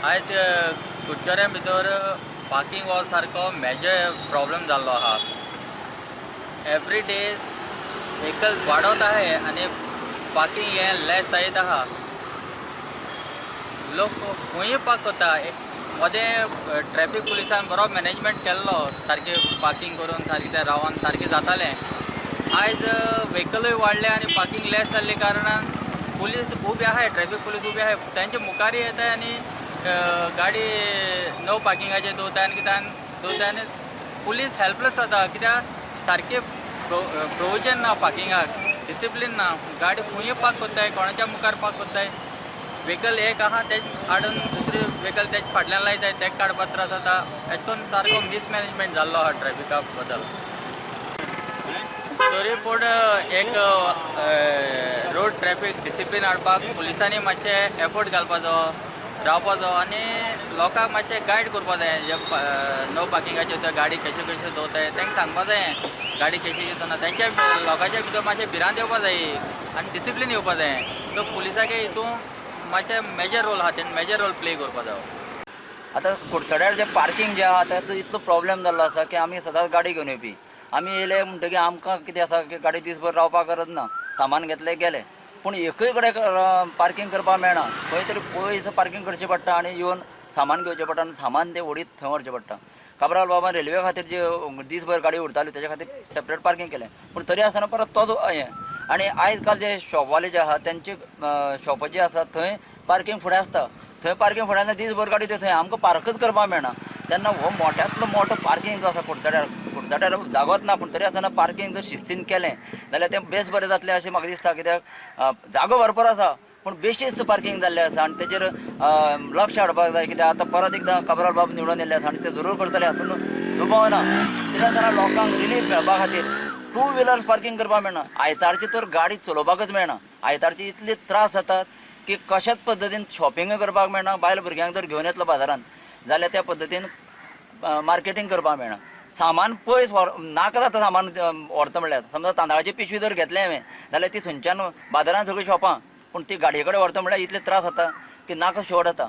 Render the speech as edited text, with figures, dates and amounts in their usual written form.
आयज कुडचड्या भितर पार्किंग हो सारको मेजर प्रॉब्लम जाल्लो आहा. एवरी डे व्हेकल वाडत आहाय आनी पार्किंग हें लेस जायत आहा. लोक खंयूय पार्क करता. मदें ट्रॅफीक पुलिसान बरो मॅनेजमेंट केल्लो, सारकें पार्किंग करून सारकें तें रावन सारकें जातालें. आयज व्हेकलूय वाडले आनी पार्किंग लेस जाल्ले कारणान पुलीस उबे आहाय, ट्रॅफीक पुलीस उबे आहाय, तेंच्या मुखारय येताय आनी गाडी नो पार्किंगाचेर दवरताय आनी कितें दवरताय आनी पुलीस हेल्पलेस जाता, कित्याक सारकें प्रोविजन ना पार्किंगाक, डिसिप्लीन ना. गाडी खंयूय पार्क करताय, कोणाच्या मुखार पार्क करताय. व्हेकल एक आहा तेज हाडून दुसरी व्हेकल तेज फाटल्यान लायताय, तेका काडपाक त्रास जाता. एश करून सारको मिसमॅनेजमेंट जाल्लो आहा ट्रॅफिका बद्दल. तरी पूण एक रोड ट्रॅफीक डिसिप्लीन हाडपाक पुलिसांनी मातशें एफर्ट घालपाचो, रावपाचो आनी लोकांक मातशें गायड करपा जाय. जे नो पार्किंगाचेर ते गाडी कश्यो कश्यो दवरताय तांकां सांगपा जाय, गाडी कशी दवरना. तेंच्या लोकांच्या भितर मातशें भिरांत येवपा जाय आनी डिसिप्लीन येवपा जाय. सो पुलिसाक हितून मातशें मेजर रोल आहा, तेणें मेजर रोल प्ले करपा जायो. आतां कुडचड्यार जें पार्किंग जें आहा तें इतलो प्रॉब्लेम जाल्लो आसा की आमी सदांच गाडी घेवन येवपी. आमी येयले म्हणटगीर आमकां कितें आसा की गाडी दीसभर रावपाक गरज ना, सामान घेतलें गेले. पूण एकूय कडेन पार्किंग करपाक मेळना, खंय तरी पयस पार्किंग करचें पडटा आनी येवन सामान घेवचें पडटा आनी सामान तें ओडीत थंय व्हरचें पडटा. काब्राल बाबान रेल्वे खातीर जे दीसभर गाडी उरताल्यो तेजे खातीर सेपरेट पार्किंग केलें, पूण तरी आसतना परत तोच हें. आनी आयज काल जे शॉपवाले जे आहा तेंचे शॉपां जी आसा थंय पार्किंग फुडें आसता, थंय पार्किंग फुडें आसता, दीसभर गाडी थंय आमकां पार्कच करपाक मेळना. तेन्ना हो मोट्यांतलो मोठो पार्किंग जो आसा कुडचड्यार, कुडचड्यार जागोच ना, पूण तरी आसतना पार्किंग जर शिस्तीन केलें जाल्यार तें बेस बरें जातलें अशें म्हाका दिसता. कित्याक जागो भरपूर आसा पूण बेश्टीच पार्किंग जाल्लें आसा आनी तेजेर लक्ष हाडपाक जाय. कित्याक आतां परत एकदां काब्राल बाब निवडून येयल्ले आसा आनी ते जरूर करतले हातून दुबाव ना. तरी आसतना लोकांक रिलीफ मेळपा खातीर टू व्हिलर्स पार्किंग करपाक मेळना, आयतारची तर गाडी चलोवपाकच मेळना. आयतारची इतले त्रास जातात की कशाच पद्दतीन शॉपिंग करपाक मेळना. बायल भुरग्यांक जर घेवन येतलो बाजारान जाल्यार त्या पद्दतीन मार्केटींग करपाक मेळना. सामान पयस व्हर नाका जाता, सामान व्हरता म्हणल्यार समजा तांदळाची पिशवी जर घेतलें हांवें जाल्यार ती थंयच्यान बाजारान सगळीं शॉपां, पूण ती गाडये कडेन व्हरता म्हणल्यार इतले त्रास जाता की नाका शेवट जाता.